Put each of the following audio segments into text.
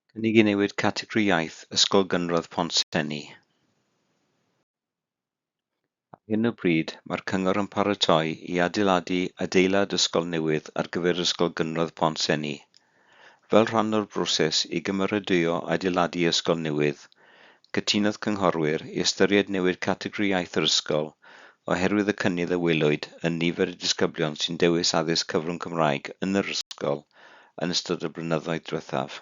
Cynnig i newid categori iaith Ysgol Gynradd Pontsenni. Ar hyn o bryd, mae'r Cyngor yn paratoi i adeiladu adeilad ysgol newydd ar gyfer Ysgol Gynradd Pontsenni. Fel rhan o'r broses i gymeradwyo adeiladu ysgol newydd, cytunodd cynghorwyr i ystyried newid categori iaith yr ysgol oherwydd y cynnydd a welwyd yn nifer y disgyblion sy'n dewis addysg cyfrwng Cymraeg yn yr ysgol yn ystod y blynyddoedd diwethaf.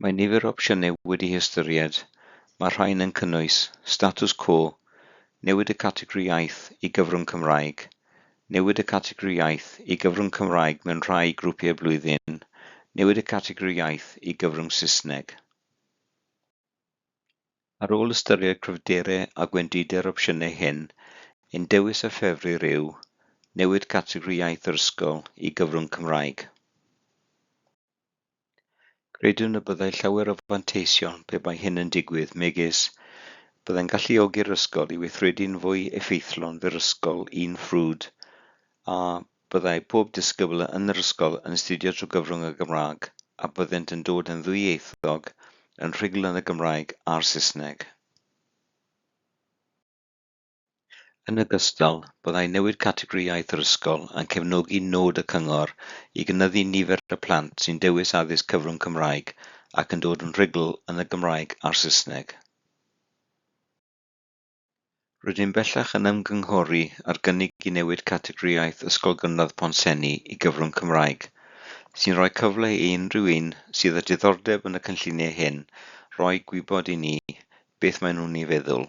Mae nifer o opsiynau wedi'u hystyried, mae'r rhain yn cynnwys, statws quo, newid y categori iaith i gyfrwng Cymraeg, newid y categori iaith i gyfrwng Cymraeg mewn rhai grwpiau blwyddyn, newid y categori iaith i gyfrwng Saesneg. Ar ôl ystyried cryfderau a gwendidau'r opsiynau hyn, ein dewis a ffefrir yw newid categori iaith yr ysgol i gyfrwng Cymraeg. Credwn y byddai llawer o fanteision pe bai hyn yn digwydd, megis, byddai'n galluogi'r ysgol i weithredu'n fwy effeithlon fel ysgol un ffrwd, a byddai pob disgybl yn yr ysgol yn astudio trwy gyfrwng y Gymraeg a byddent yn dod yn ddwyieithog, yn rhugl yn y Gymraeg a'r Saesneg. Yn ogystal, byddai newid categori iaith yr ysgol yn cefnogi nod y Cyngor i gynyddu nifer y plant sy'n dewis addysg cyfrwng Cymraeg ac yn dod yn rhugl yn y Gymraeg a'r Saesneg. Rydym bellach yn ymgynghori ar gynnig i newid categori iaith Ysgol Gynradd Pontsenni i gyfrwng Cymraeg, sy'n rhoi cyfle i unrhyw un sydd â diddordeb yn y cynlluniau hyn roi gwybod i ni beth maen nhw'n ei feddwl.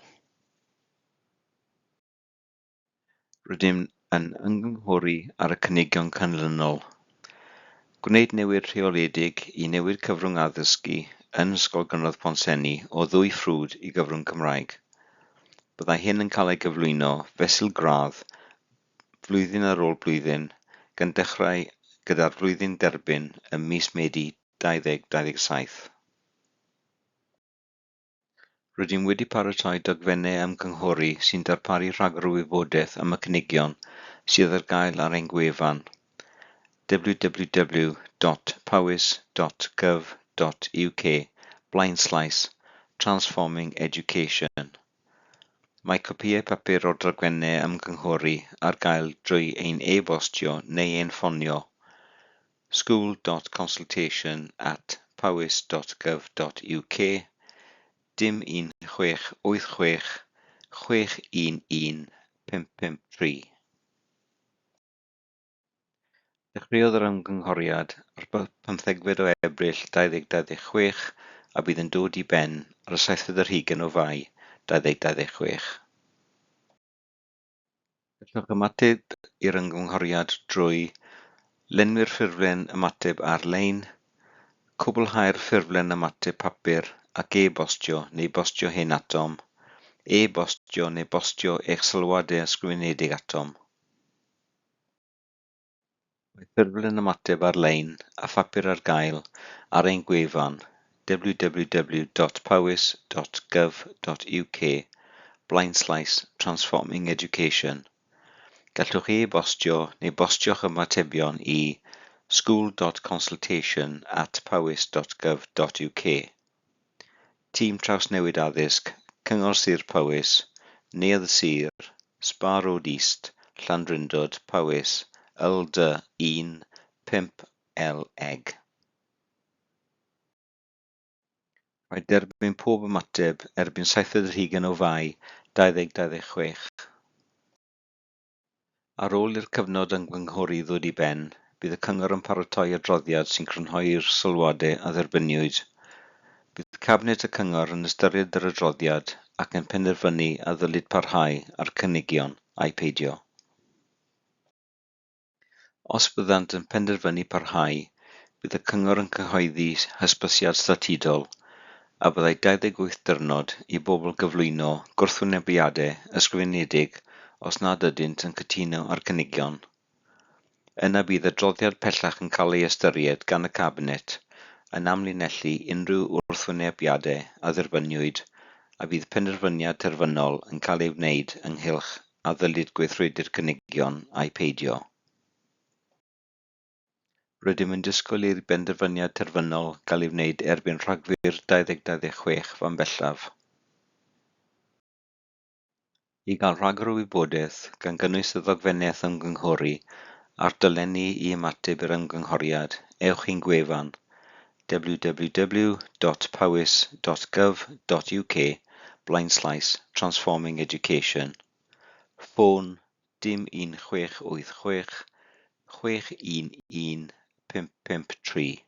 Rydym yn ymgynghori ar y cynigion canlynol: Gwneud newid rheoledig i newid cyfrwng addysgu yn Ysgol Gynradd Pontsenni o ddwy ffrwd i gyfrwng Cymraeg. Byddai hyn yn cael ei gyflwyno fesul gradd, flwyddyn ar ôl blwyddyn, gan dechrau gyda'r flwyddyn dderbyn ym mis Medi 2027. Rydym wedi paratoi dogfennau ymgynghori sy'n darparu rhagor o wybodaeth am y cynigion, sydd ar gael ar ein gwefan www.powys.gov.uk blaenslaes transformingeducation. Mae copïau papur o'r dogfennau ymgynghori ar gael drwy ein e-bostio neu ein ffonio school.consultation@powys.gov.uk dim 1 6 8 6 6 1 1 5 5 3. Dechreuodd yr ymgynghoriad ar bymthegfed o Ebrill 2026 a bydd yn dod i ben ar y seithfed ar hugain o Fai 2026. Gallwch ymateb i'r ymgynghoriad drwy lenwi'r ffurflen ymateb ar-lein, cwblhau'r ffurflen ymateb papur ac e-bostio neu bostio hyn atom, e-bostio neu bostio eich sylwadau ysgrifenedig atom. Mae ffurflen ymateb ar-lein a phapur ar gael ar ein gwefan www.powys.gov.uk blaenslaes Transforming Education. Gallwch e-bostio neu bostio'ch ymatebion i school.consultation@powys.gov.uk. Tîm Trawsnewid Addysg, Cyngor Sir Powys, Neuadd y Sir, Spa Road East, Llandrindod, Powys, LD 1 5 LEG. Rhaid derbyn pob ymateb erbyn seithfed ar hugain o Fai 2026. Ar ôl i'r cyfnod ymgynghori ddod i ben, bydd y Cyngor yn paratoi adroddiad sy'n crynhoi'r sylwadau a dderbyniwyd. Bydd Cabinet y Cyngor yn ystyried yr adroddiad ac yn penderfynu a ddylid parhau â'r cynigion ai peidio. Os byddant yn penderfynu parhau, bydd y Cyngor yn cyhoeddi hysbysiad statudol, a byddai 28 diwrnod i bobl gyflwyno gwrthwynebiadau ysgrifenedig os nad ydynt yn cytuno â'r cynigion. Yna bydd adroddiad pellach yn cael ei ystyried gan y Cabinet yn amlinellu unrhyw wrthwynebiadau a dderbyniwyd a bydd penderfyniad terfynol yn cael ei wneud ynghylch a ddylid gweithredu'r cynigion ai peidio. Rydym yn disgwyl i'r benderfyniad terfynol gael ei wneud erbyn Rhagfyr 2026 fan bellaf. I gael rhagor o wybodaeth, gan gynnwys y ddogfennaeth ymgynghori a'r dolenni i ymateb i'r ymgynghoriad, ewch i'n gwefan www.powys.gov.uk blaenslaes transformingeducation. Ffôn dim 1686 611 553.